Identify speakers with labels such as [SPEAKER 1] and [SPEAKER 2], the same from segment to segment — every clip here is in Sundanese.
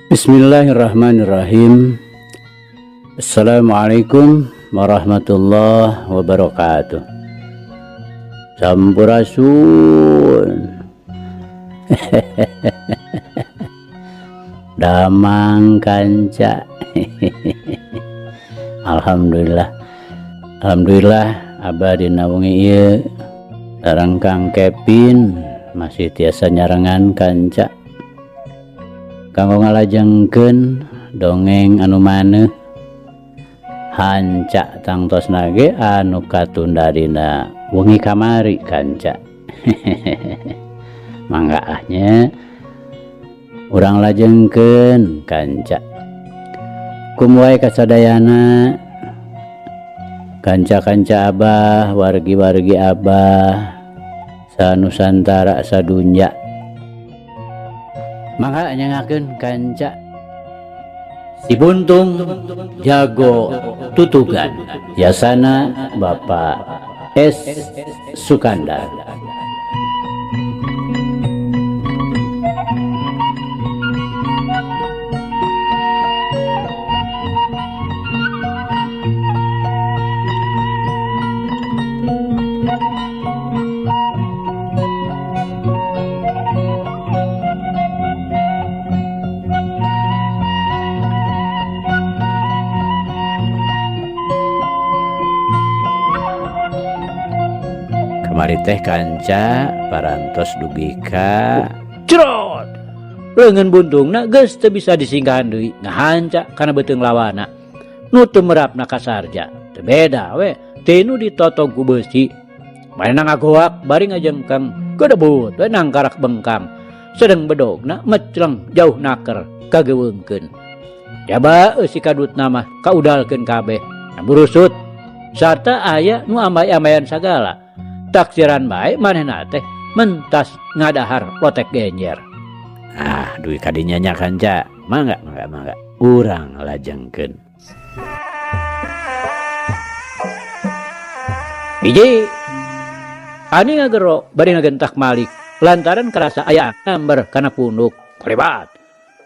[SPEAKER 1] Bismillahirrahmanirrahim. Assalamualaikum warahmatullahi wabarakatuh. Sampurasun. Damang kanca. Alhamdulillah. Alhamdulillah abah dina wengi ieu sareng Kang Kevin masih tiasa nyarengan kanca. Kanggo ngalajengkeun dongeng anu maneuh hanca tangtosna ge anu katunda dina wengi kamari kanca. Mangga ah nya urang lajengkeun kanca. Kum wae kasadayana kanca-kanca abah, wargi-wargi abah sanusantara sadunya. Mangga nyangakeun kanca Si Buntung Jago Tutugan Yasana Bapak S Sukandar. Kamari teh kanca parantos dugi ka cerot leungeun buntungna geus teu bisa disinggahan deui ngahanca kana beuteung lawana nu teu merapna ka sarja teu beda we tinu ditotog ku beusi manehna ngagoak bari ngajengkang gedebut we nangkarak bengkang sedeng bedogna mecleng jauh naker kageuweungkeun jaba eusi kadutna mah kaudalkeun kabeh burusut sarta aya nu ambay-ambayan sagala taksiran bae manehna teh mentas ngadahar lotek genjer. Ah, duit kadinya nya kanca. Mangga, mangga, mangga. Urang lajengkeun. Hiji. Ani ngagero bari ngagentak Malik lantaran kerasa aya amber kana punduk. Kolebat.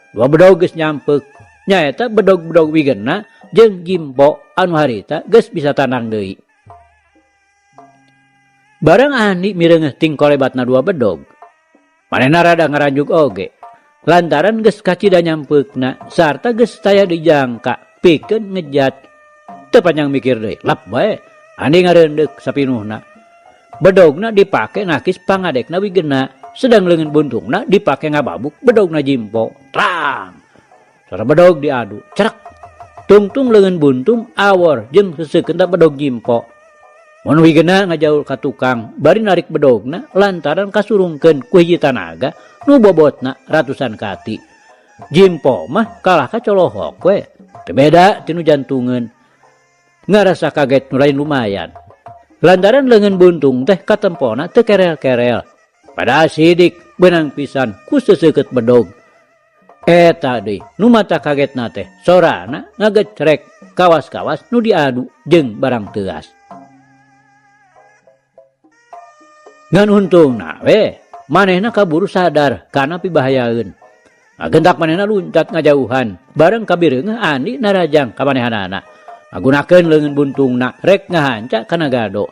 [SPEAKER 1] Dua bedog geus nyampek. Nyaeta bedog-bedog wigena jeung jimpo anu harita geus bisa tanang deui. Barang Andi mireungeuh ting kolebatna dua bedog. Manehna rada ngaranjuk oge. Lantaran geus kacida nyampeukna sarta geus taya dijangka pikeun ngejat. Teu panjang mikir deui, lap bae. Andi ngareundeuk sapinuhna. Bedogna dipake nakis pangadekna wigena, sedang leungeun buntungna dipake ngababuk bedogna jimpo. Trang. Suara bedog diadu, cerak. Tungtung leungeun buntung awor jeung seseukeun bedog jimpo. Mun wigena ngajaul ka tukang bari narik bedogna lantaran kasurungkeun ku hiji tanaga nu bobotna ratusan kati. Jimpo mah kalah ka colohok we. Teu beda tinu jantungeun. Ngarasa kaget nu lain lumayan. Lantaran leungeun buntung teh katempona teu kerel-kerel. Padahal sidik beunang pisan ku seseukeut bedog. Eta deui nu mata kagetna teh sorana ngagecrek kawas-kawas nu diadu jeung barang teuas. Ngan untungna we manehna kaburu sadar kana pibahayaeun. Ngagentak manehna luncat ngajauhan bareng kabireungeuh Andi narajang ka manehanana. Ngagunakeun leungeun buntungna rek ngahanca kana gado.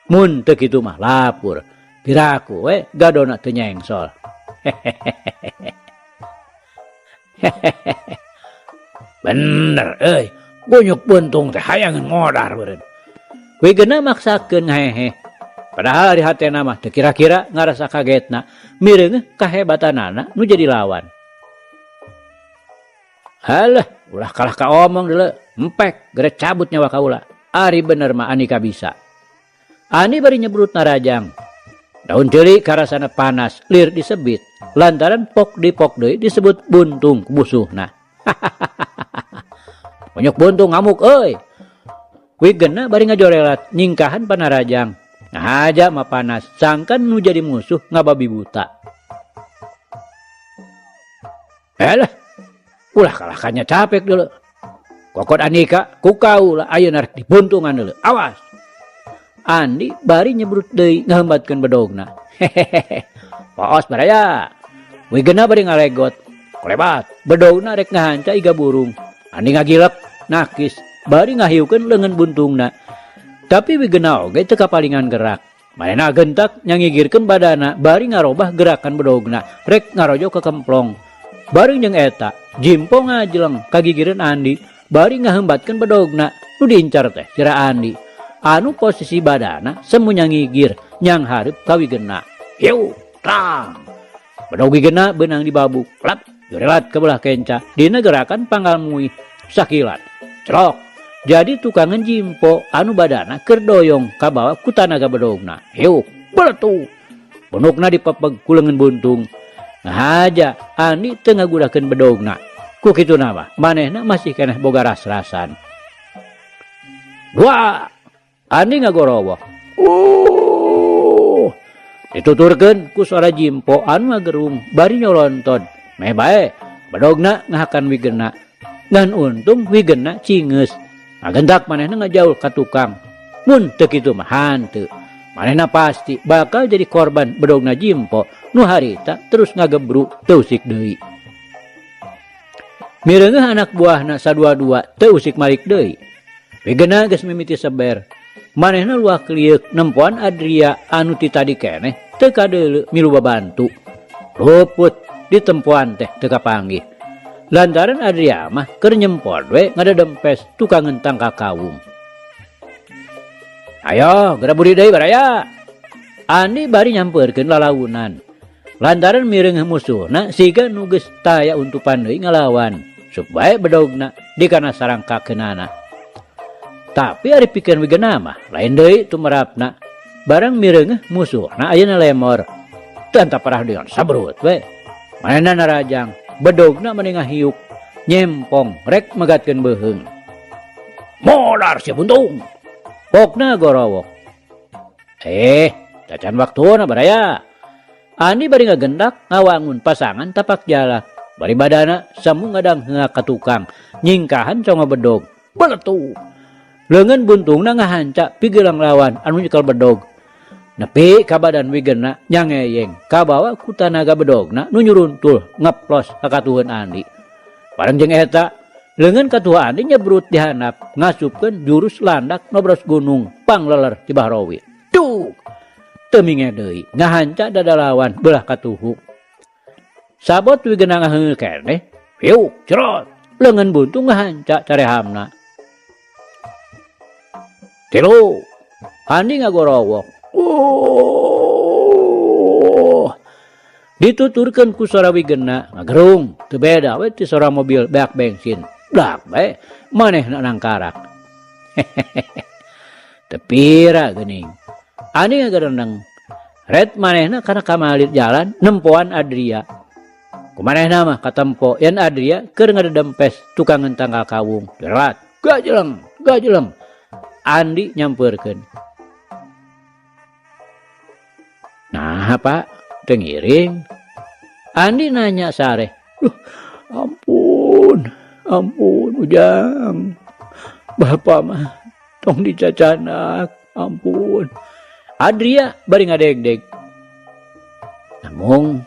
[SPEAKER 1] Mun teu kitu mah lapur. Piraku we gadona teu nyengsol. Bener euy, gunyuk buntung teh hayangeun ngodar beureun. Wigena maksakeun ngahehe. Padahal di hatena mah teu kira-kira ngarasa kagetna mireungeuh kahebatanana nu jadi lawan. Halah, ulah kalah ka omong deuleu, empek gere cabut nyawa kaula. Ari bener mah Anika bisa. Ani bari nyebrut narajang. Daun ceuli karasana panas, lir disebit. Lantaran pok dipok deui disebut buntung ku musuhna. Onyok buntung ngamuk euy. Wigena bari ngajorelat nyingkahan panarajang. Ngahaja mah panas, sangkan nu jadi musuh ngababi buta. Elah, ulah kalahkannya capek dulu. Kokot Anika, ku kaula ayeuna rek dibuntungan dulu. Awas. Andi bari nyebrut deui ngahembatkeun bedogna. Hehehe. Poos baraya. Wigena bari ngalegot. Kolebat, bedogna rek ngahanca iga burung. Andi ngagilep, nakis, bari ngahiukeun leungeun buntungna. Tapi Wigena oge teu kapalingan gerak. Manehna gentak nyangigirkeun badana bari ngarobah gerakan bedogna rek ngarojo ka kemplong. Bareng jeung eta, Jimpo ngajleng ka gigireun Andi bari ngahembatkeun bedogna nu diincar teh sirah Andi. Anu posisi badana semu nyangigir nyanghareup ka Wigena. Hiu, tang. Bedog Wigena beunang dibabuk, lap, jorelat ka belah kenca dina gerakan panggal muih sakilat. Celok. Jadi tukangan Jimpo anu badana keur doyong kabawa ku tanaga bedogna. Hiu, beletu. Punukna dipepeg ku leungeun buntung. Ngahaja Andi teu ngagudakeun bedogna. Ku kituna mah manehna masih keneh boga ras-rasan. Dua. Andi ngagorowok. Dituturkeun ku suara Jimpo anu ngagerung bari nyolonton. Meh bae bedogna ngahakan Wigena. Ngan untung Wigena cingeus. Ngagentak manehna ngajaul ka tukang. Mun teu kitu mah hanteu. Manehna pasti bakal jadi korban bedogna Jimpo nu harita terus ngagebru teu usik deui. Mireungeuh anak buahna sadua-dua teu usik malik deui. Wigena geus mimiti seber. Manehna luah klieuk nempoan Adria anu ti tadi keneh teu kadeuleu milu babantu. Luput ditempoan teh teu kapanggih. Lantaran Adria mah keur nyempot we ngadedempes tukangeun tangka kawung. Ayo geura budi deui baraya. Andi bari nyampeurkeun lalaunan. Lantaran mireungeuh musuhna siga nu geus taya untupan deui ngalawan. Sup bae bedogna di kana sarangkakeunana. Tapi ari pikeun Wigena mah lain deui tumerapna. Barang mireungeuh musuhna ayeuna lemor. Teu parah dengan sabrut we. Manehna narajang, bedogna mani ngahiuk, nyempong rek megatkeun beuheung. Modar sia buntung. Pokna gorowok. Tacan waktuna baraya. Andi bari ngagendak ngawangun pasangan tapak jala. Bari badana semu ngadang heungak ka tukang, nyingkahan congo bedog. Beletu. Leungeun buntungna ngahanca pigelang lawan anu nyekel bedog. Nepi ka badan Wigena nyangeyeng kabawa ku tanaga bedogna nu nyuruntul ngeplos ka katuhun Andi. Bareng jeung eta, leungeun katuhu Andi nyebrut di handap ngasupkeun jurus landak nobros gunung pangleler ti Bahrawi. Duk! Teu minge deui ngahanca dada lawan beulah katuhu. Sabot Wigena ngaheungeuh keneh, hiuk cerot, leungeun buntung ngahanca carehamna. Tilu, Andi ngagorowok. Dituturkeun ku sora Wigena ngagerung, teu beda we ti sora mobil beak bensin. Dak bae manehna nangkarak. Teu pira geuning. Andi ngagereneng. Ret manehna kana kamalit jalan nempoan Adria. Ku manehna mah katempo yen Adria keur ngadedempes tukangeun tangkal kawung. Jerat, gajeleng, gajeleng. Andi nyampeurkeun. Nah, Pak, teu ngiring. Andi nanya sareh. Duh, ampun, ampun Ujang. Bapak mah tong dicacanak, ampun. Adria bari ngadegdeg. Namung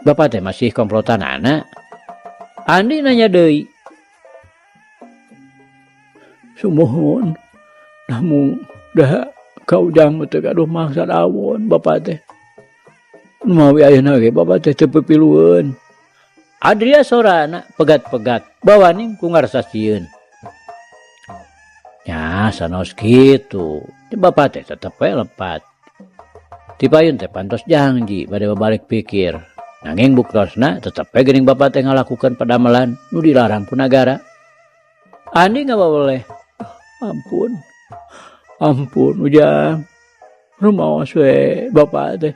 [SPEAKER 1] bapak teh masih komplotan anak. Andi nanya deui. Sumuhun, namun dah ka Ujang mah teu gaduh maksad awon bapak teh. Mawi ayeuna ge bapak teh teu pipilueun. Adria sorana pegat-pegat bawaning ku ngarasa sieun. Nya sanos kitu, bapak teh tetep we lepat. Ti payun teh pantos janji bade babalik pikir. Nanging buktosna tetep we geuning bapak teh ngalakukeun padamelan nu dilarang ku nagara. Andi ngabaweleh. Ampun. Ampun Ujang. Rumaos we bapak teh.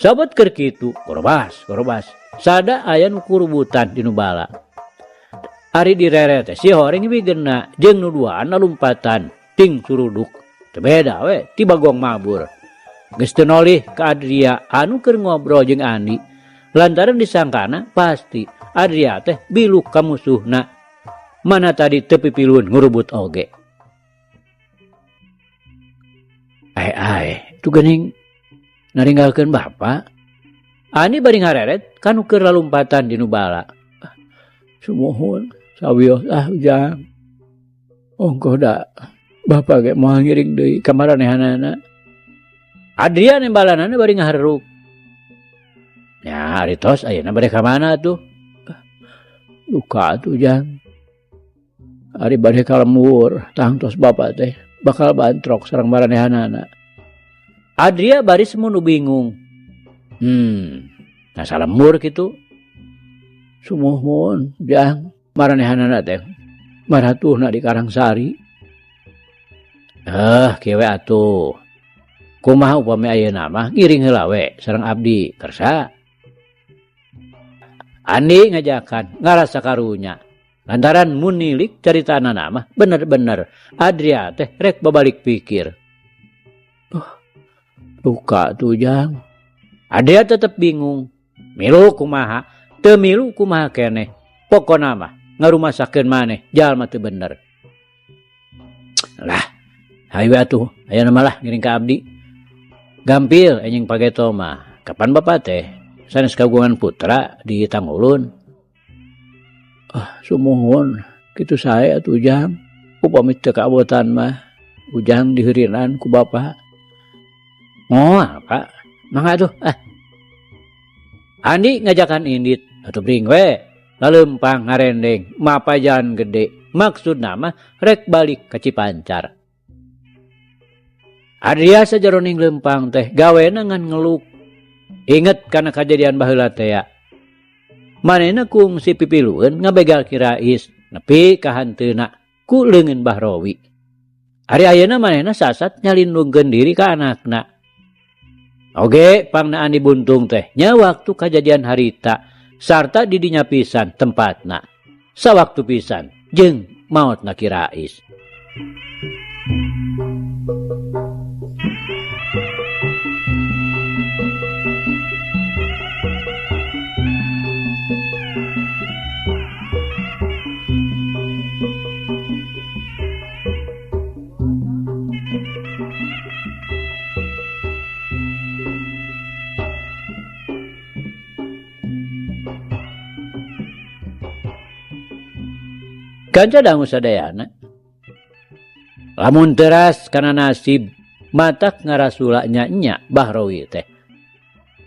[SPEAKER 1] Sabot keur kitu, gorobas, gorobas. Sada aya nu kurubutan di nu bala. Ari direre teh si horeng Wigena jeung nu duaan lalumpatan ting suruduk. Teu beda we ti bagong mabur. Geus teu nolih ka Adria anu keur ngobrol jeung Andi. Lantaran disangkana pasti Adria teh biluk ka musuhna. Mana tadi teu pipilueun ngurubut oge. Ai ai, tu geuning naringgalkeun bapa. Ani bari ngareret ka nu keur lalumpatan di nu bala. Sumuhun sawios ah Ujang. Ongkoh da bapa ge moal ngiring deui ka maranehanana. Adria nembalanana bari ngahareruk. Nya ari tos ayeuna bade ka mana atuh? Duka atuh Jang. Ari bade ka lembur tangtos bapa teh bakal bantrok sareng maranehanana. Adria bari semu nu bingung. Asa lembur kitu. Sumuhun Jang, maranehanana teh maratuhna di Karangsari. Kieu we atuh. Kumaha upami ayeuna mah ngiring heula we sareng abdi kersa. Andi ngajakan ngarasa karunya. Lantaran mun nilik caritanana mah bener-bener Adria teh rek babalik pikir. Duka tuh Jang. Adria tetep bingung. Milu kumaha, teu milu kumaha keneh. Pokona mah ngarumasakeun maneh jalma teu bener. Lah, hayu atuh, ayeuna mah lah ngiring ka abdi. Gampil anjing pageto mah. Kapan bapa teh sanes kagungan putra di Tangulun? Sumuhun kitu sae atuh Ujang. Upami teu kaabotan mah Ujang diheurinan ku bapa. Moal, Pak. Mangga atuh. Andi ngajakan indit atuh bring we. Laleumpang ngarendeng mapa jalan gede. Maksudna mah rek balik ka Cipancar. Adria sajaroning leumpang teh gawena ngan ngeluk. Inget kana kajadian baheula teh ya. Manehna kungsi pipilueun ngabegal Ki Rais nepi ka hanteuna ku leungeun Bahrowi. Ari ayeuna manehna sasat nyalindungkeun diri ka anakna. Oge pangna Andi Buntung teh nya waktu kajadian harita sarta didinya pisan tempatna. Sawaktu pisan jeung maotna Ki Rais. Kanca dangu sadayana. Lamun teras kana nasib matak ngarasula nya-nya Bahrowi teh.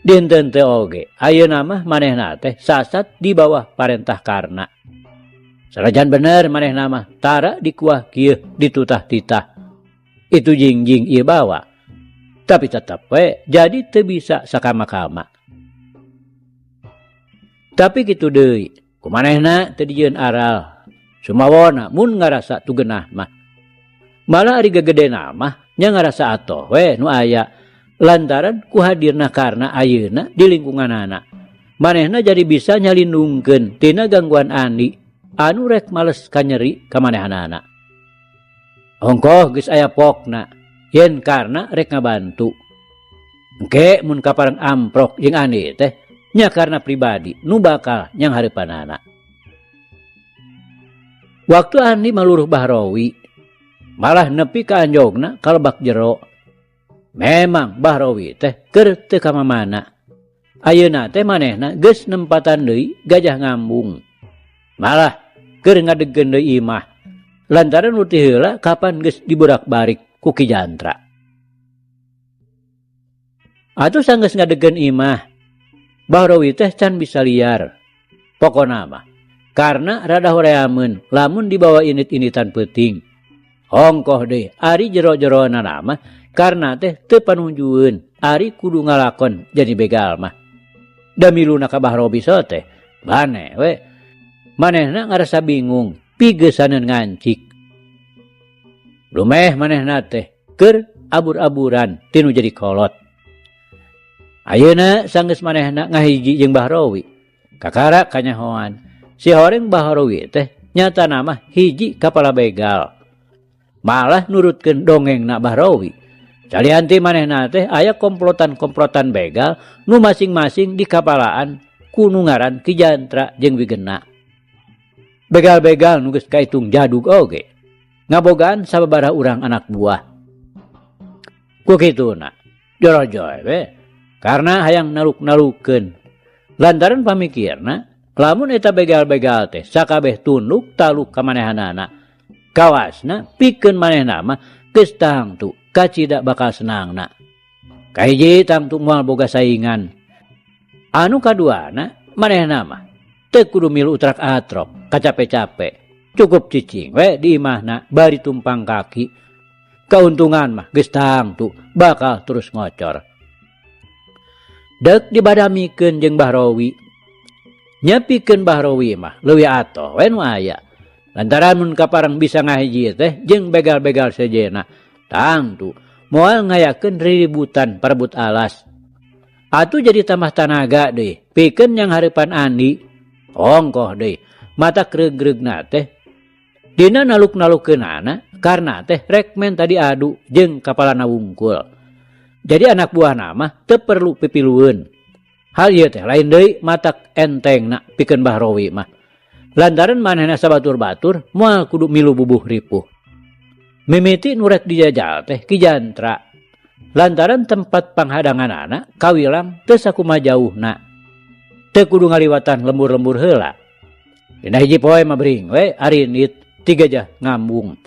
[SPEAKER 1] Dinten teh oge ayeuna mah manehna teh sasat di bawah parentah Karna. Sanajan bener manehna mah tara dikuah kieu ditutah titah. Itu jingjing ieu bawa. Tapi tetep we jadi teu bisa sakama-kama. Tapi kitu deui, kumanehna teu dijieun aral. Sumawona mun ngarasa tugenah mah. Malah ari gegedena mah nya ngarasa atoh we nu aya lantaran ku hadirna Karna ayeuna di lingkunganana. Manehna jadi bisa nyalindungkeun tina gangguan Andi anu rek males kanyeri ka manehanana. Ongkoh geus aya pokna yen Karna rek ngabantu. Engke mun kapareng amprok jeung Andi teh nya Karna pribadi nu bakal nyanghareupanana. Waktu Andi maluruh Bahrowi, malah nepi ka anjogna kalebak jero. Memang Bahrowi teh keur teu ka mamana. Ayeuna teh manehna geus nempatan deui gajah ngambung. Malah keur ngadegkeun deui imah. Lantaran nu ti heula kapan geus diborak-barik ku Ki Jantra. Atuh sanggeus ngadegkeun imah, Bahrowi teh can bisa liar. Pokona mah karena rada horeameun lamun dibawa init-initan peuting. Ongkoh deui ari jero-jerona mah karena teh teu panunjueun ari kudu ngalakon jadi begal mah. Da miluna ka Bahrowi so teh bane we. Manehna ngarasa bingung pigeusaneun ngancik. Lumeh manehna teh keur abur-aburan tinu jadi kolot. Ayeuna sanggeus manehna ngahiji jeung Bahrowi. Kakara kanyahoan si horeng Bahrowi teh nyata nama hiji kapala begal. Malah nurutkeun dongengna Bahrowi. Salianti manehna teh aya komplotan-komplotan begal nu masing-masing di kapalaan ku nu ngaran Ki Jantra jeung Wigena. Begal-begal nu geus kaitung jadug oge. Ngabogaan sababaraha urang anak buah. Ku kituna, jorojoy we. Karena hayang naluk-nalukeun. Lantaran pamikirna, lamun eta begal-begal teh sakabeh tunduk taluk ka manehanana. Kawasna pikeun manehna mah geus tangtu kacida bakal senangna. Kahiji tangtu moal boga saingan. Anu kaduana manehna mah teu kudu milu utrak-atrok, kacape-cape. Cukup cicing we di imahna bari tumpang kaki. Kauntungan mah geus tangtu bakal terus ngocor. Dek dibadamikeun jeung Bahrowi. Nyepikeun Bahrowi mah leuwih atoh we nu aya. Lantaran mun kapareng bisa ngahiji teh jeung begal-begal sejenna, tangtu moal ngayakeun riributan parebut alas. Atuh jadi tambah tanaga deui pikeun yang hareupan Andi. Ongkoh deui mata kreugreugna teh dina naluk-nalukeunana karena teh rek menta diadu jeung kapalana wungkul. Jadi anak buah mah teu perlu pipilueun. Hal ieu teh lain deui matak entengna pikeun Bahrowi mah. Lantaran manehna sabatur-batur moal kudu milu bubuh ripuh. Mimiti nu rek dijajal teh Ki Jantra. Lantaran tempat panghadanganana kawilang teu sakumaha jauhna. Teu kudu ngaliwatan lembur-lembur heula. Dina hiji poe mah bering we arindit ti gajah ngambung.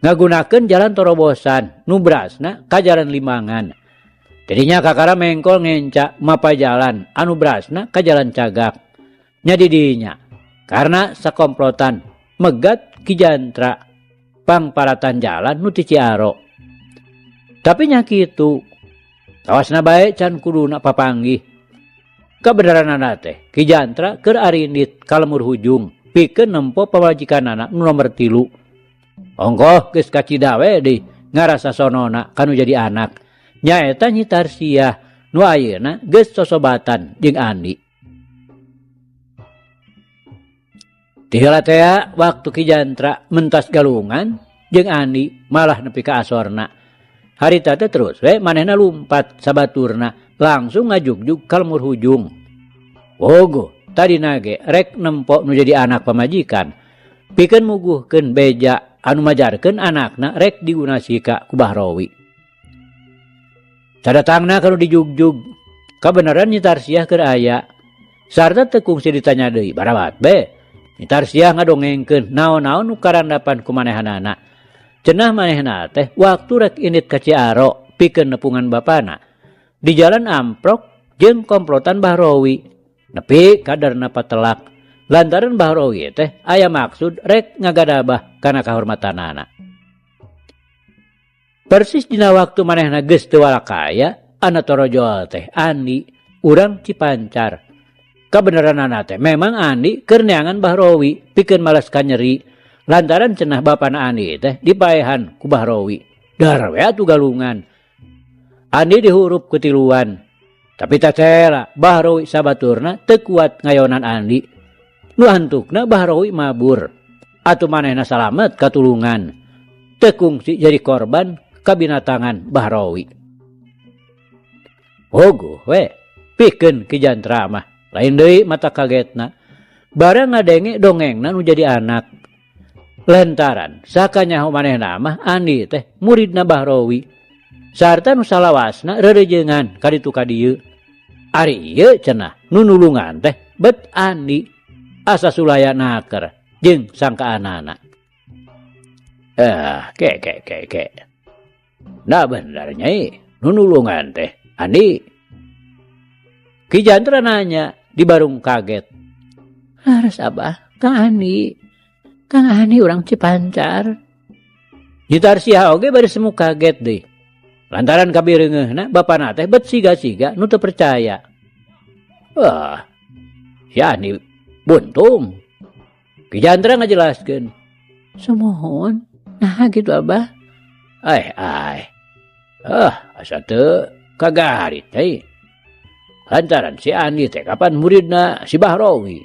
[SPEAKER 1] Ngagunakeun jalan torobosan nu brasna ka jalan Limangan. Jadinya kakara mengkol ngenca mapa jalan anu brasna ka jalan Cagak. Nya di dinya karena sakomplotan megat Ki Jantra pangparatan jalan nu ti Ciaro. Tapi nya kitu kawasna bae can kuduna papanggih. Kabeneranana teh Ki Jantra keur arindit ka lemur hujung pikeun nempo pamajikanana nu nomor 3. Ongkoh geus kacida we deui ngarasa sonona kanu jadi anak. Nyaeta Nyi Tarsiah nu ayeuna geus sosobatan jeung Andi. Ti heula tea waktu Ki Jantra mentas galungan jeung Andi malah nepi ka asorna. Harita teh terus we manehna lumpat sabaturna langsung ngajugjug ka lemur hujung. Wogo tadina ge rek nempo nu jadi anak pamajikan pikeun muguhkeun beja anu majarkeun anakna rek digunasika ku Bahrowi. Sadatangna kanu dijugjug kabeneran Nyi Tarsiah keur aya sarta teu kungsi ditanya deui barabat be. Nyi Tarsiah ngadongengkeun naon-naon nu karandapan ku manehanana. Cenah manehna teh waktu rek indit ka Ciaro pikeun nepungan bapana. Di jalan amprok jeung komplotan Bahrowi. Nepi kadarna patelak. Lantaran Bahrowi teh aya maksud rek ngagadabah kana kahormatanana. Persis dina waktu manehna geus teu walakaya, ana torojol teh Andi urang Cipancar. Kabeneranana teh memang Andi keur neangan Bahrowi pikeun malas kanyeri. Lantaran cenah bapana Andi teh dipaehan ku Bahrowi. Dar we atuh galungan. Andi dihurup kutiluan. Tapi tatela Bahrowi sabaturna teu kuat ngayonan Andi. Nu antukna Bahrowi mabur. Atuh manehna salamet katulungan. Teu kungsi jadi korban kabinatangan Bahrowi. Ogoh we pikeun Ki Jantra mah. Lain deui mata kagetna. Barang ngadenge dongengna nu jadi anak. Lantaran sakanyaho manehna mah Andi teh muridna Bahrowi. Sarta nu salawasna reurejeungan ka ditu ka dieu. Ari ieu cenah nu nulungan teh bet Andi asa sulaya naker jeung sangkaanana. Ke ke ke ke. Nah bener nyai nu nulungan teh Andi. Ki Jantra nanya di barung kaget. Laras abah Kang Andi. Kang Andi urang Cipancar. Nyi Tarsiah oge bari semu kaget deui. Lantaran kabireungeunna bapana teh bet siga-siga nu teu percaya. Wah, si Andi buntung. Ki Jantra ngajelaskeun. Sumuhun, nah gitu abah. Ai ai. Asa teu kagarit teh. Lantaran si Andi teh kapan muridna si Bahrowi.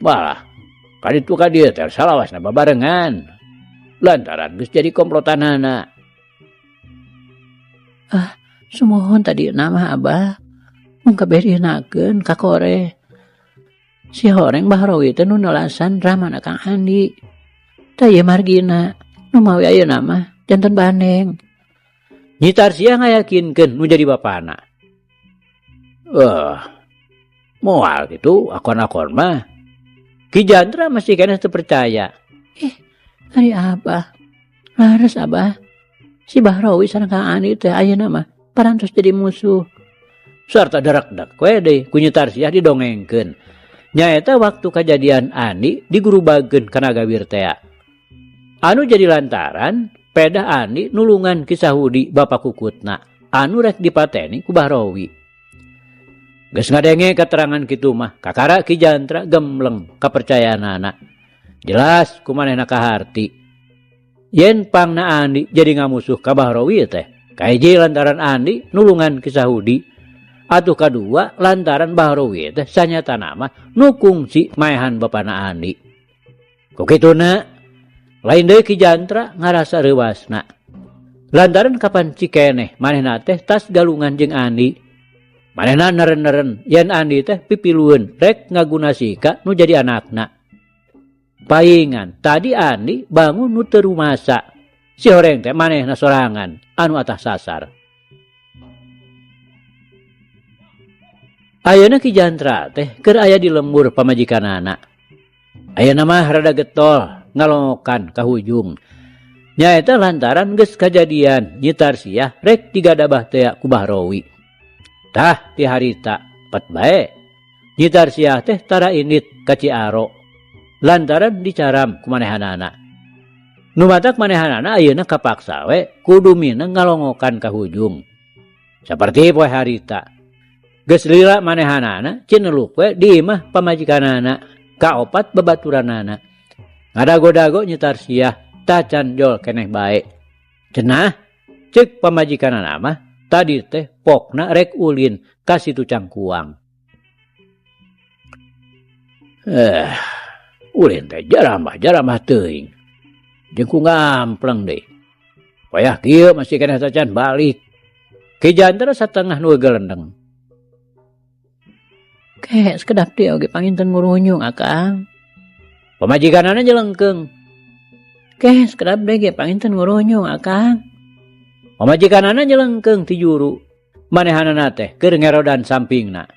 [SPEAKER 1] Malah kaditu ka dieu teh salawasna babarengan. Lantaran geus jadi komplotanana. Sumuhun tadi nama abah. Mun kabeh diheunakeun ka kore. Si horeng Bahrowi teh nu nelasan ramana Kang Andi. Tah ieu margina nu mawi ayeuna mah janten bandeng. Nyi Tarsiah ngayakinkeun nu jadi bapana. Eh, moal kitu akon-akon mah. Ki Jantra masih keneh teu percaya.
[SPEAKER 2] Eh, ari Abah. Laras Abah. Si Bahrawi sareng Kang Andi teh ayeuna mah parantos jadi musuh.
[SPEAKER 1] Sarta darakdak we deui ku Nyi Tarsiah didongengkeun. Nyaeta waktu kajadian Andi digurubageun kana gawir tea. Anu jadi lantaran pedah Andi nulungan Ki Sahudi bapa kukutna anu rek dipateni ku Bahrawi. Geus ngadenge katerangan kitu mah kakara Ki Jantra gemleng kapercayaanana. Jelas ku manehna kaharti. Yen pangna Andi jadi ngamusuh ka Bahrawi teh kahiji lantaran Andi nulungan Ki Sahudi atuh kadua lantaran Bahrawi teh sanyatana mah nu kungsi maehan bapana Andi. Ku kituna lain deui Ki Jantra ngarasa reuasna. Lantaran kapan cikeneh manehna teh tas galungan jeung Andi. Manehna neren-neren yen Andi teh pipilueun rek ngagunasika nu jadi anakna. Paingan tadi Andi bangun nu teu rumasa. Si horeng teh manehna sorangan anu atah sasar. Ayeuna Ki Jantra teh keur aya di lembur pamajikanana. Ayeuna mah rada getol ngalongokan ka hujung. Nyaeta lantaran geus kajadian Nyi Tarsiah rek digadabah tea ku Bahrawi. Tah ti harita pet bae. Nyi Tarsiah teh tara indit ka Ciaro lantaran dicaram ku manehanana. Nu matak manehanana ayeuna kapaksa we kudu mineng ngalongokan ka hujung. Saperti poe harita. Geus lila manehanana cineluk we di imah pamajikanana kaopat babaturanana. Ngadago-dago Nyi Tarsiah tacan jol keneh bae. Cenah ceuk pamajikanana mah tadi teh pokna rek ulin ka situ Cangkuang. Ulin teh jaramah-jaramah teuing. Jeung ku ngampleng deui. Wayah kieu masih keneh tacan balik. Ki Jantra satengah nu gelendeng.
[SPEAKER 2] Ke sekedap dia oge panginten ngurunyung akang.
[SPEAKER 1] Pamajikanana jelengkeung.
[SPEAKER 2] Ke sekedap deui ge panginten ngurunyung akang.
[SPEAKER 1] Pamajikanana jelengkeung ti juru. Manehanana teh keur ngerodan sampingna.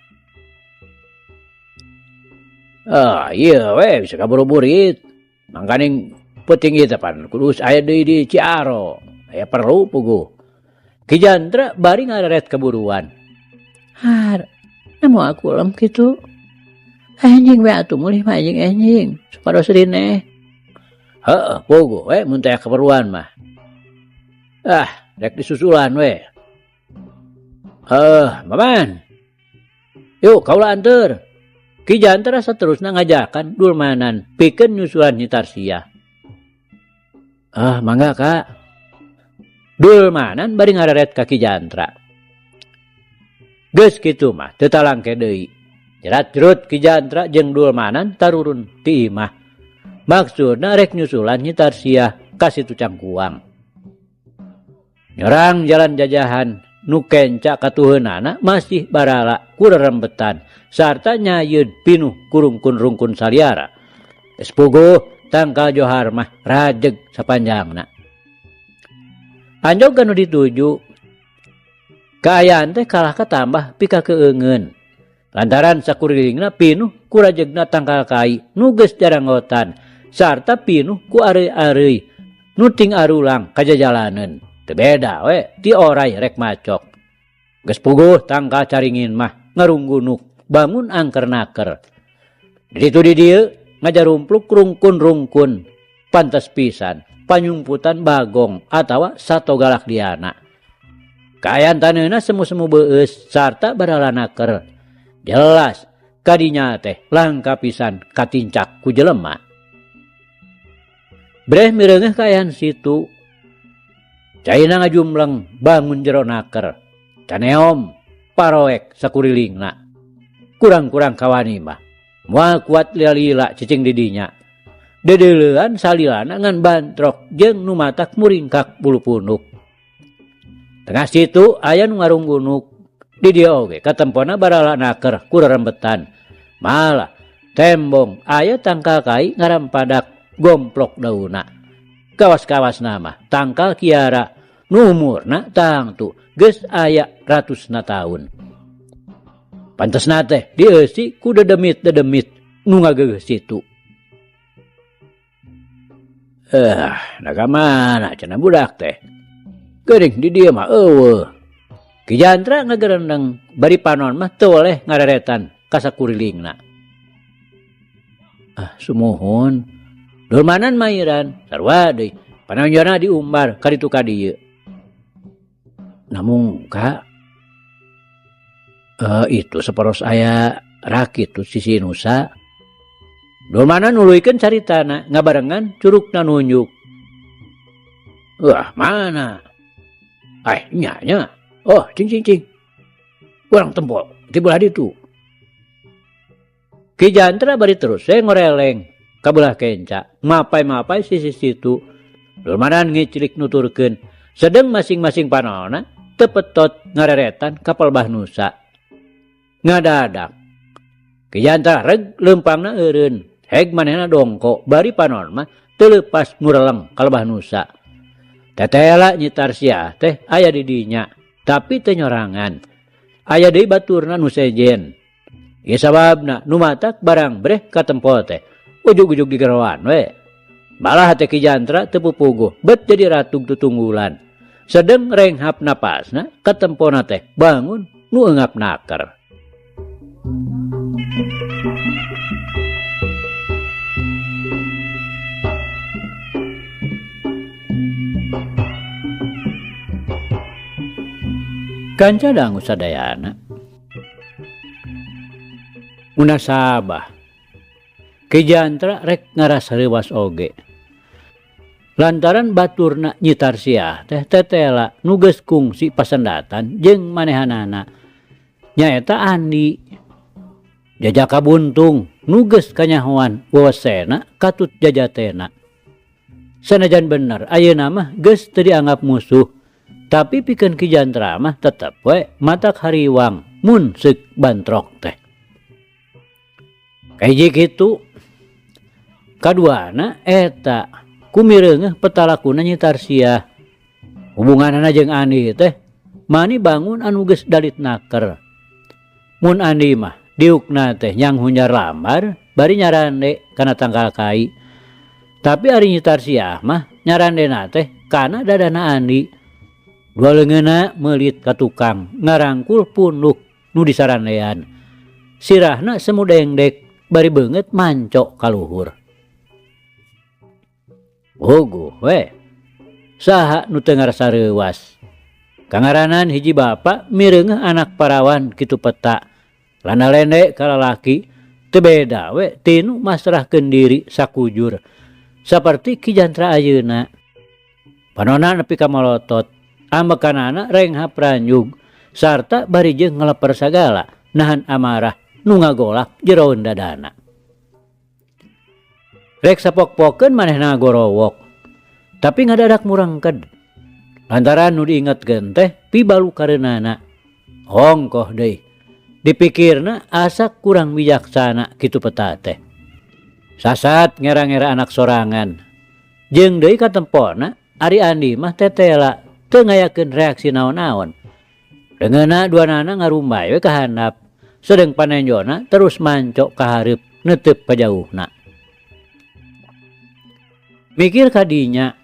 [SPEAKER 1] Ah, ieu we bisa kaburu-burit. Mangkaning peuting ieu teh pan kudu aya deui di Ciaro. Aya perlu puguh. Ki Jantra bari ngareret keburuan.
[SPEAKER 2] Har, na moal kulem kitu. Enjing we atuh mulih mah enjing-enjing supados rineh.
[SPEAKER 1] Heeh, puguh we mun teh keperluan mah. Ah, rek disusulan we. Maman. Yuk kaula anteur. Ki Jantra saterusna ngajakan Dulmanan pikeun nyusulan Nyi Tarsiah. Ah, mangga Kak. Dulmanan bari ngareret ka Ki Jantra. Geus kitu mah teu talangke deui. Jerat-jerut Ki Jantra jeung Dulmanan tarurun ti imah. Maksudna rek nyusulan Nyi Tarsiah ka situ Cangkuang. Nyorang jalan jajahan nu kenca katuheunana masih barala ku rerembetan sarta nyayeun pinuh ku rungkun-rungkun saliara. Geus puguh tangkal johar mah rajeg sapanjangna. Anjog anu dituju kaayaan teh kalah katambah pika keungeun. Lantaran sakurilingna pinuh ku rajegna tangkal kai nu geus jaranggotan sarta pinuh ku areuy-areuy nu ting arulang kajajalaneun. Teu beda we ti oray rek macok. Geus puguh tangkal caringin mah ngarunggunuk bangun angker naker. Di ditu di dieu ngajarumpluk rungkun-rungkun pantes pisan panyumputan bagong atawa sato galak diana. Kaayaan taneuna semu-semu beueus sarta barala naker. Jelas kadinya teh langka pisan katincak ku jelema. Breh mireungeuh kaayaan situ. Caina ngajumleng bangun jero naker. Caneom paroek sakurilingna. Kurang-kurang kawani mah. Moal kuat lila-lila cicing di dinya. Dedeleuan salilana ngan bantrok jeung nu matak muringkak bulu punuk. Tengah situ aya nu ngarunggunuk. Di dieu oge katempona barala naker ku rerembetan. Malah tembong aya tangkal kai ngarampadak gomplok dauna. Kawas-kawasna mah tangkal kiara Nu umurna tangtu geus aya ratusna taun. Pantesna teh dieusi ku dedemit-dedemit nu ngageugeuh situ. Da ka mana cenah budak teh? Geuning di dieu mah eueuh. Ki Jantra ngagerendeng bari panon mah teu weleh ngareretan ka sakurilingna. Ah, sumuhun. Dulmanan mairan sarua deui panonjona diumbar ka ditu ka dieu. Namung ka itu saporos aya rakit tu sisi Nusa. Dulmanan nuluykeun caritana ngabarengan curugna nunjuk. Wah, mana? Ai, nya nya. Oh, cing cing cing. Urang tempo ti belah ditu. Ki Jantra bari terus we ngoreleng ka belah kenca, mapai-mapai sisi situ. Dulmanan ngiclik nuturkeun, sedeng masing-masing panona teu petot ngareretan ka palbah Nusa. Ngadadak. Ki Jantra reg leumpangna eureun, heg manehna dongko bari panon mah teu leupas ngureleng ka lebah Nusa. Tetela Nyi Tarsiah teh aya di dinya, tapi teu nyorangan. Aya deui baturna nu sejen. Ieu sababna nu matak barang breh katempo teh ujug-ujug digeroan we. Malah hate Ki Jantra teu pupuguh bet jadi ratug tutunggulan. Sedeng renghap napasna katempona teh bangun nu eungap naker. Kanca dangu sadayana. Munasabah. Ki Jantra rek ngarasa reuwas oge. Lantaran baturna Nyi Tarsiah teh tetela nu geus kungsi pasendatan jeung manehanana. Nyaeta Andi. Jajaka buntung nu geus kanyahoan wewesena katut jajatena. Sanajan bener ayeuna mah geus teu dianggap musuh. Tapi pikeun Ki Jantra mah tetep we matak hariwang mun seuk bantrok teh. Kahiji kitu, kaduana eta kumireungeuh petalakuna Nyi Tarsiah. Hubunganana jeung Andi teh mani bangun anu geus dalit naker. Mun Andi mah diukna teh nyang hunjar lambar bari nyarande kana tangkal kai. Tapi ari Nyi Tarsiah mah nyarandena teh kana dadana Andi. Dua leungeunna meulit ka tukang ngarangkul punuk nu disarandean. Sirahna semu dengdek bari beungeut mancok ka luhur. Puguh we. Saha nu teu ngarasa reuwas. Kangaranan hiji bapa mireungeuh anak parawan kitu peta. Landa lende ka lalaki teu beda we tinu masrahkeun diri sakujur. Saperti Ki Jantra ayeuna. Panona nepi ka molotot. Ambekanana renghap ranjug sarta bari jeung ngeleper sagala nahan amarah nu ngagolak jeroeun dadana. Rek sapok-pokeun manehna ngagorowok, tapi ngadadak murangked. Lantaran nu diingetkeun teh pibalu kareunana. Hongkoh deui. Dipikirna asa kurang bijaksana kitu peta teh. Sasat ngera-ngera anak sorangan. Jeung deui katempona ari Andi mah tetela teu ngayakeun reaksi naon-naon. Leungeunna duanana ngarumbay we ka handap, sedeng panenjona terus mancok ka hareup neuteup ka jauhna. Mikir ka dinya,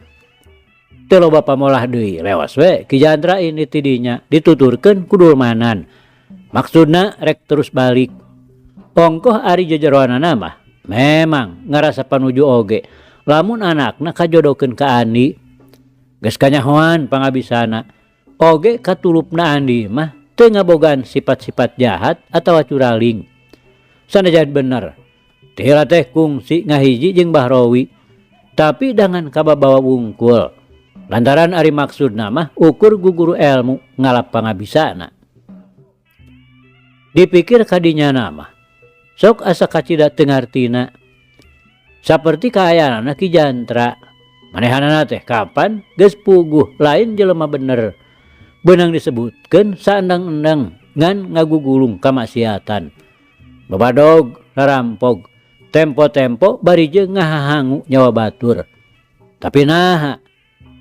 [SPEAKER 1] teu loba pamolah deui, lewas we Ki Jantra ini ti dinya dituturkeun ku Dulmanan. Maksudna rek terus balik. Ongkoh ari jejeroanana mah memang ngarasa panuju oge lamun anakna kajodokeun ka Andi. Geus kanyahoan pangabisana oge katulupna Andi mah teu ngabogaan sifat-sifat jahat atawa curaling. Sanajan bener, teu teh kungsi ngahiji jeung Bahrowi, tapi dangan kababawa wungkul. Lantaran ari maksudna mah ukur guguru elmu ngalap pangabisana. Dipikir kadinya mah, sok asa kacida teu ngartina. Saperti kaayaanana Ki Jantra. Manehanana teh kapan geus puguh lain jelema bener. Beunang disebutkeun saendang-endang ngan ngagugulung kamaksiatan. Babadog, rarampog, tempo-tempo bari jeung ngahahangu nyawa batur. Tapi naha,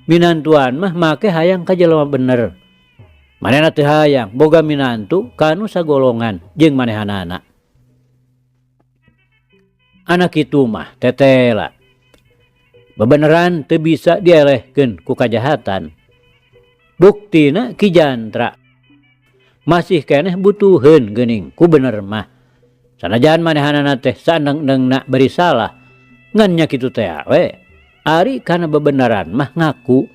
[SPEAKER 1] Minantuan mah make hayang ka jelema bener. Manehna teu hayang boga minantu kanu sagolongan jeung manehanana. Anak kitu mah tetela. Bebeneran teu bisa dielehkeun ku kajahatan. Buktina Ki Jantra masih keneh butuheun geuning ku bener mah. Sanajan manehanana teh saendeng-endengna beri salah ngan nya kitu tea we. Ari kana bebeneran mah ngaku.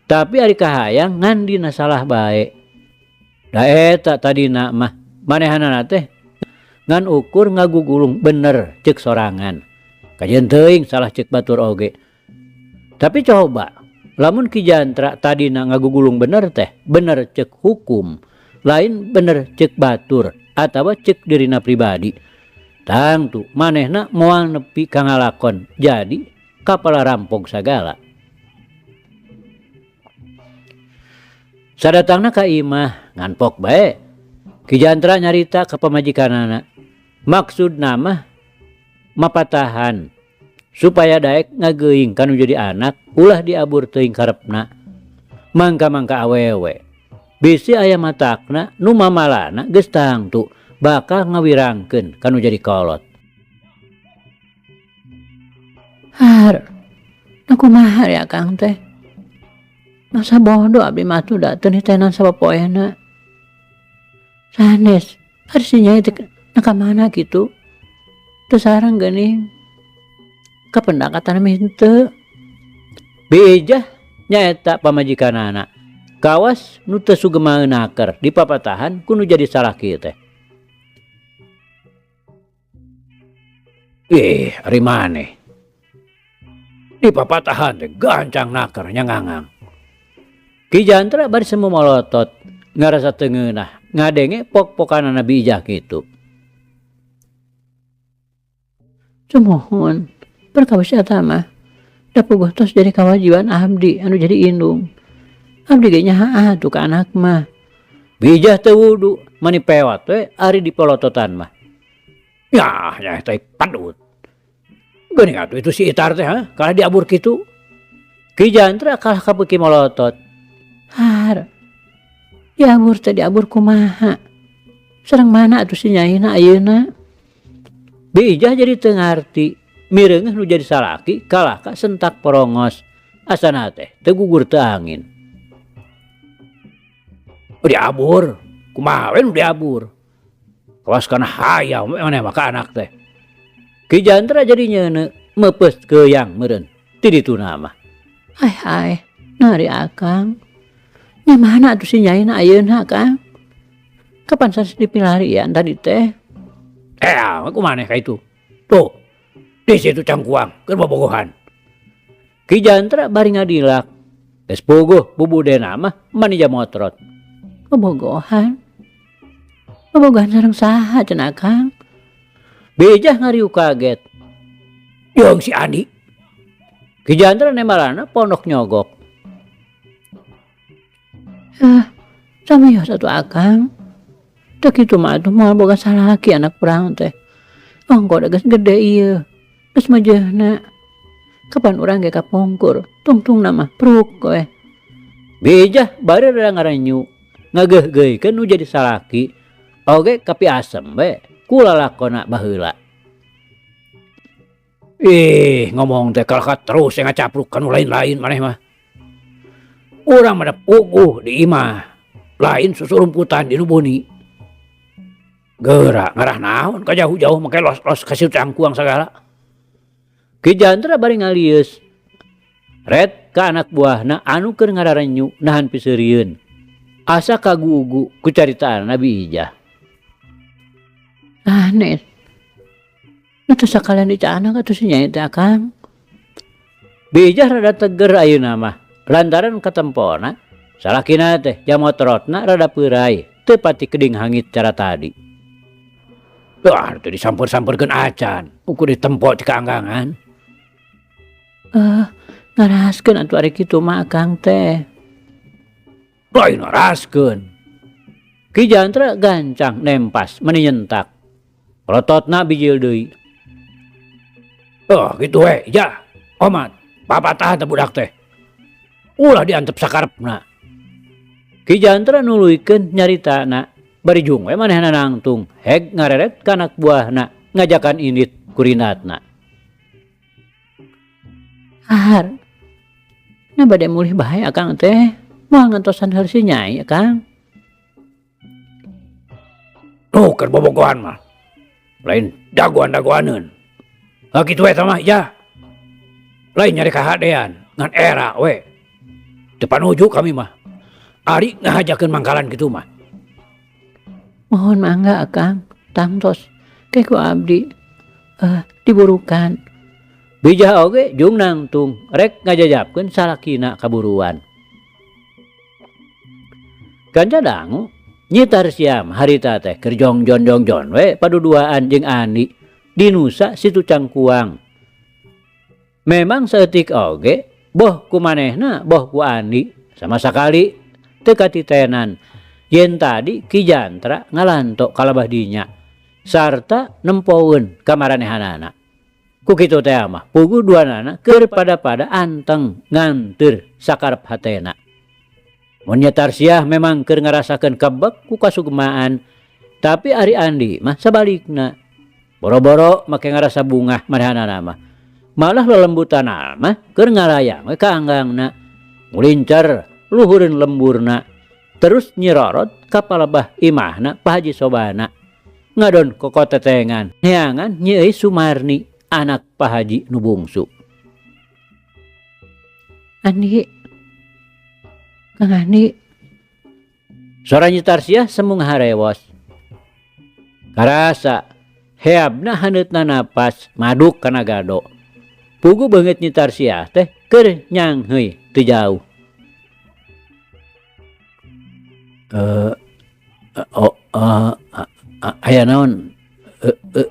[SPEAKER 1] Tapi ari kahayang ngan dina salah bae. Da eta tadina mah manehanana teh ngan ukur ngagugulung bener ceuk sorangan. Kajeun teuing salah ceuk batur oge. Tapi coba lamun Ki Jantra tadina ngagugulung bener teh, bener ceuk hukum, lain bener ceuk batur atawa ceuk dirina pribadi. Tangtu manehna moal nepi ka ngalakon jadi kapala rampok sagala. Sadatangna ka imah nganpok bae. Ki Jantra nyarita ka pamajikanana. Maksudna mah mapatahan supaya daek ngageuing kanu jadi anak ulah diabur teuing karepna. Mangka-mangka awewe bisi aya matakna nu mamalana geus tangtu bakal ngawirangkeun kanu jadi kolot.
[SPEAKER 2] Har, nu kumaha ya Kang teh? Masa bodoh abdi mah atuh da teu nitenan sapopoena. Sanes, ari si Nyai teh na ka mana kitu? Teu sareng geuning. Kapendakatan mah henteu.
[SPEAKER 1] Bi Ijah nyaeta pamajikanana. Kawas nu teu sugemaeun naker dipapatahan ku nu jadi salaki teh. Ih, ari maneh. Dipapatahan teh gancang naker nya ngangang. Ki Jantra bari semu molotot ngarasa teu ngeunah ngadenge pok-pokanana Bi Ijah kitu.
[SPEAKER 2] Sumuhun, perkawis eta mah da puguh tos jadi kawajiban abdi anu jadi indung. Abdi ge nyaha atuh ka anak mah.
[SPEAKER 1] Bi Ijah teu wudu, mani pewat we ari dipolototan mah. Yah, nya eta padut. Geuning atuh itu si Itar teh ha, kalah diabur kitu. Ki Jantra kalah kapeuki molotot.
[SPEAKER 2] Har. Diabur teh diabur kumaha? Sareng mana atuh si nyaina ayeuna?
[SPEAKER 1] Bi Ijah jadi teu ngarti, mireungeuh nu jadi salaki kalah ka sentak porongos. Asana teh teu gugur teu angin. Diabur, kumaha we nu diabur? Kawas kana hayam we maneh mah ka anak teh. Ki Jantra jadi nyeuneu meupeus keuyang meureun ti dituna mah.
[SPEAKER 2] Ai ai, nari akang. Nya mana atuh si nyaina ayeuna Kang? Kapan sanes dipilarian tadi teh?
[SPEAKER 1] Aku maneh ka itu. Tuh, di situ cangkuang keur bobogohan. Ki Jantra bari ngadilak. Geus puguh bubudena mah mani jamotrot.
[SPEAKER 2] Bobogohan? Bobogohan sareng saha cenah Kang?
[SPEAKER 1] Bi Ijah ngariuk kaget. Jeung si Andi. Ki Jantra nemalana pondok nyogok.
[SPEAKER 2] Samios atuh Akang. Teu kitu mah atuh moal boga salaki anak urang teh. Ongko da geus gede ieu. Geus meujeuhna. Kapan urang ge kapungkur, tungtungna mah pruk we.
[SPEAKER 1] Bi Ijah bari rada ngarenyu, ngageugeuikeun nu jadi salaki. Oge kapiasem we ku lalakona baheula. Ih, ngomong teh kalahka terus yang ngacapruk kanu lain-lain maneh mah. Urang mah da puguh di imah, lain susurumputan di nu buni. Geura ngarah naon ka jauh-jauh make los-los ka situ cangkuang sagala. Ki Jantra bari ngalieus. Red ka anak buahna anu keur ngararenyu nahan piseurieun. Asa kagugu ku caritaan Bi Ijah.
[SPEAKER 2] Aneh. Nu teu sakalian dicanak atuh si Nyai teh Akang.
[SPEAKER 1] Bi Ijah rada teger ayeuna mah. Lantaran katempona salakina teh jamotrotna rada peurai teu pati keding hangit cara tadi. Wah, teu disamper-samperkeun acan, ukur ditempo ti kaanggangan.
[SPEAKER 2] Ngaraskeun atuh ari kitu mah Akang teh.
[SPEAKER 1] Lain ngaraskeun. Ki Jantra gancang nempas meni nyentak. Prototna bijil deui. Oh, kitu we, Ijah. Omat, papatah teh budak teh. Ulah diantep sakarepna. Ki Jantra nuluykeun nyaritana bari jung we manehna nangtung heg ngareret ka anak buahna ngajakan indit kurinatna.
[SPEAKER 2] Har, nah bade mulih bae akang teh, moal ngantosan heul si Nyai akang.
[SPEAKER 1] Tuh keur bobogohan mah. Lain dagoan-dagoaneun. Ha kitu eta mah ja. Lain nyari kahadean, ngan era we. Teu panuju kami mah. Ari ngahajakeun mangkalan kitu mah.
[SPEAKER 2] Mohon mangga akang, tangtos ke ku abdi diburukan.
[SPEAKER 1] Bijah oge jung nangtung rek ngajajapkeun salakina kaburuan. Kanca dangu Nyi Tarsiah harita teh keur jongjon-jongjon we paduduaan jeung Andi di nusa Situ Cangkuang. Memang saeutik oge boh ku manehna boh ku Andi sama sakali teu katitenan yen tadi Ki Jantra ngalanto kalabah dinya sarta nempoeun ka maranehanana. Ku kitu teh mah puguh duanana keur pada-pada anteng nganteur sakarep hatena. Mun Nyi Tarsiah memang keur ngarasakeun kebek ku kasugmaan, tapi ari Andi mah sabalikna. Boro-boro make ngarasa bungah manehanana mah. Malah lelembutanana mah keur ngalayang we ka anggangna. Ngulincer luhureun lemburna, terus nyirorot ka palebah imahna Pak Haji Sobana. Ngadon kokotetengan neangan Nyi Euis Sumarni, anak Pak Haji nu bungsu.
[SPEAKER 2] Andi, Kang Andi.
[SPEAKER 1] Sora Nyi Tarsiah semu ngaharewos. Karasa heabna haneutna napas maduk kana gado. Pugu beungeut Nyi Tarsiah teh keur nyangheuy teu jauh. Aya naon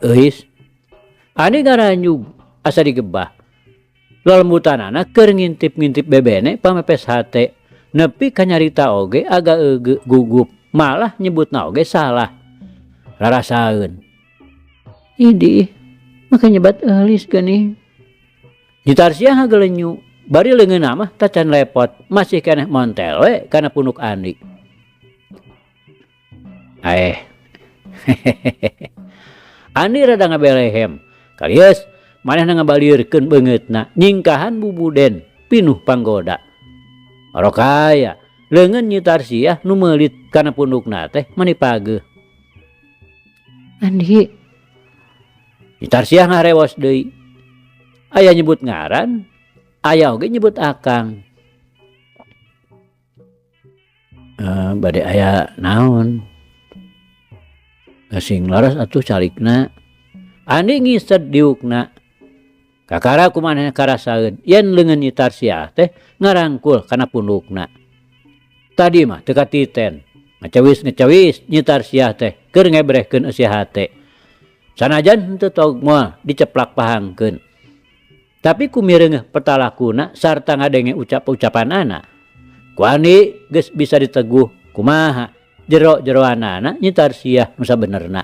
[SPEAKER 1] euis? Andi ngaranjug asa digebah. Lelembutanana keur ngintip-ngintip bebene pamepes hate. Nepi ka nyarita oge agak euge gugup, malah nyebutna oge salah. Rarasaeun.
[SPEAKER 2] Idih, make nyebat eulis geuning.
[SPEAKER 1] Nyi Tarsiah ngagelenyu, bari leungeunna mah tacan lepot, masih keneh montel we kana punuk Andi. Aeh. Andi rada ngabelehem. Kalieus manehna ngabalieurkeun beungeutna nyingkahan bubuden pinuh panggoda. Orokaya leungeun Nyi Tarsiah nu meulit kana pundukna teh mani pageuh.
[SPEAKER 2] Andi.
[SPEAKER 1] Nyi Tarsiah ngarewos deui. Aya nyebut ngaran, aya oge nyebut akang. Bade aya naon? Sing laras atuh calikna. Andi ngised diukna. Kakara kumanehna karasaeun yen leungeun Nyi Tarsiah teh ngarangkul kana pundukna. Tadi mah teu katiten. Ngacawis-ngacawis Nyi Tarsiah teh keur ngebrehkeun eusi hate. Sanajan henteu tog moal diceplak pahangkeun. Tapi ku mireungeuh petalakuna sarta ngadenge ucap-ucapanana, ku Andi geus bisa diteguh kumaha jero-jeroanana Nyi Tarsiah nu sabenerna.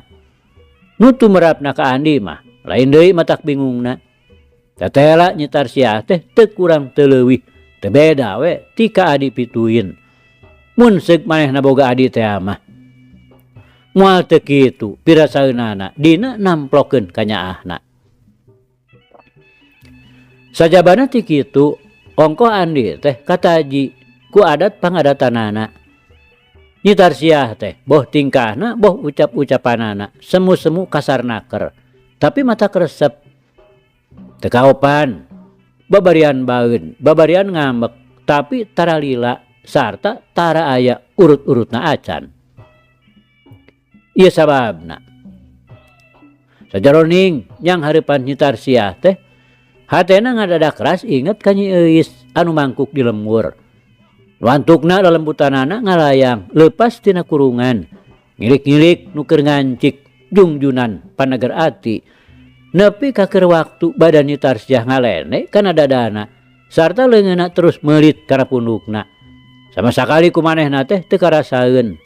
[SPEAKER 1] Nu tumerapna ka Andi mah lain deui matak bingungna. Tetela Nyi Tarsiah teh teu kurang teu leuwih, teu beda we ti ka adi pituin. Mun seuk manehna boga adi teh mah moal teu kitu pirasaeunana dina namplokeun ka nyaahna. Sajabana ti kitu ongkoh Andi teh kataji ku adat pangadatanana. Nyi Tarsiah teh boh tingkahna boh ucap-ucapanana semu-semu kasar naker, tapi mata kresep. Teu kaopan, babarian baeun, babarian ngambek, tapi tara lila sarta tara aya urut-urutna acan. Ieu sababna. Sajaroning nyang hareupan Nyi Tarsiah teh hatena ngadadak keras inget ka Nyi Euis anu mangkuk di lembur. Wantukna lelembutanana ngalayang leupas tina kurungan, ngilik-ngilik nu keur ngancik jungjunan panager ati. Nepi ka keur waktu badan Nyi Tarsiah ngalene kana dadana sarta leungeunna terus meulit kana pundukna. Sama sakali ku manehna teh teu karasaeun.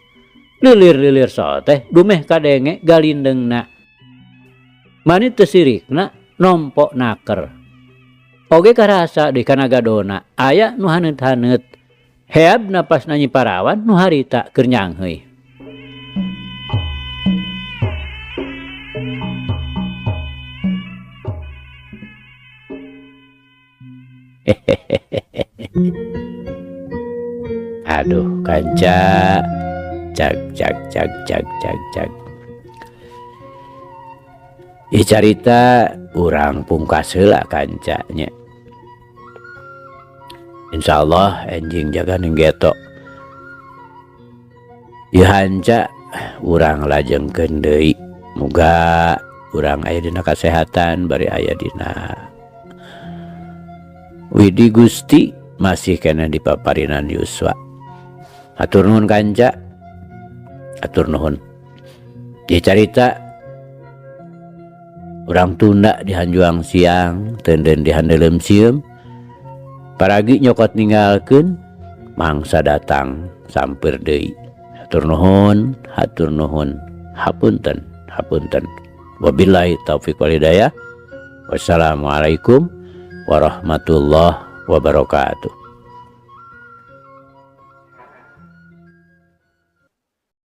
[SPEAKER 1] Lilir-lilir so teh dumeh kadenge galindengna. Mani teu sirikna nompo naker. Oge karasa deui kana gadona aya nu haneut-haneut. Heab napasna Nyi Parawan nu harita keur nyangheuy. Aduh kanca cag cag cag cag cag cag. Ih carita urang pungkas heula kanca nya. Insyaallah enjing jaga ning geto. Ieu hanca urang lajengkeun deui. Muga urang aya dina kasehatan bari aya dina Widi Gusti masih keneh di paparinan yuswa. Hatur nuhun kanca. Hatur nuhun. Ieu carita urang tunda di hanjuang siang teunden di handeuleum sieum. Paragi nyokot ninggalkeun mangsa datang sampeur deui. Hatur nuhun, hatur nuhun. Hapunten, hapunten. Wabillahi taufik wal hidayah. Wassalamualaikum warahmatullahi wabarakatuh.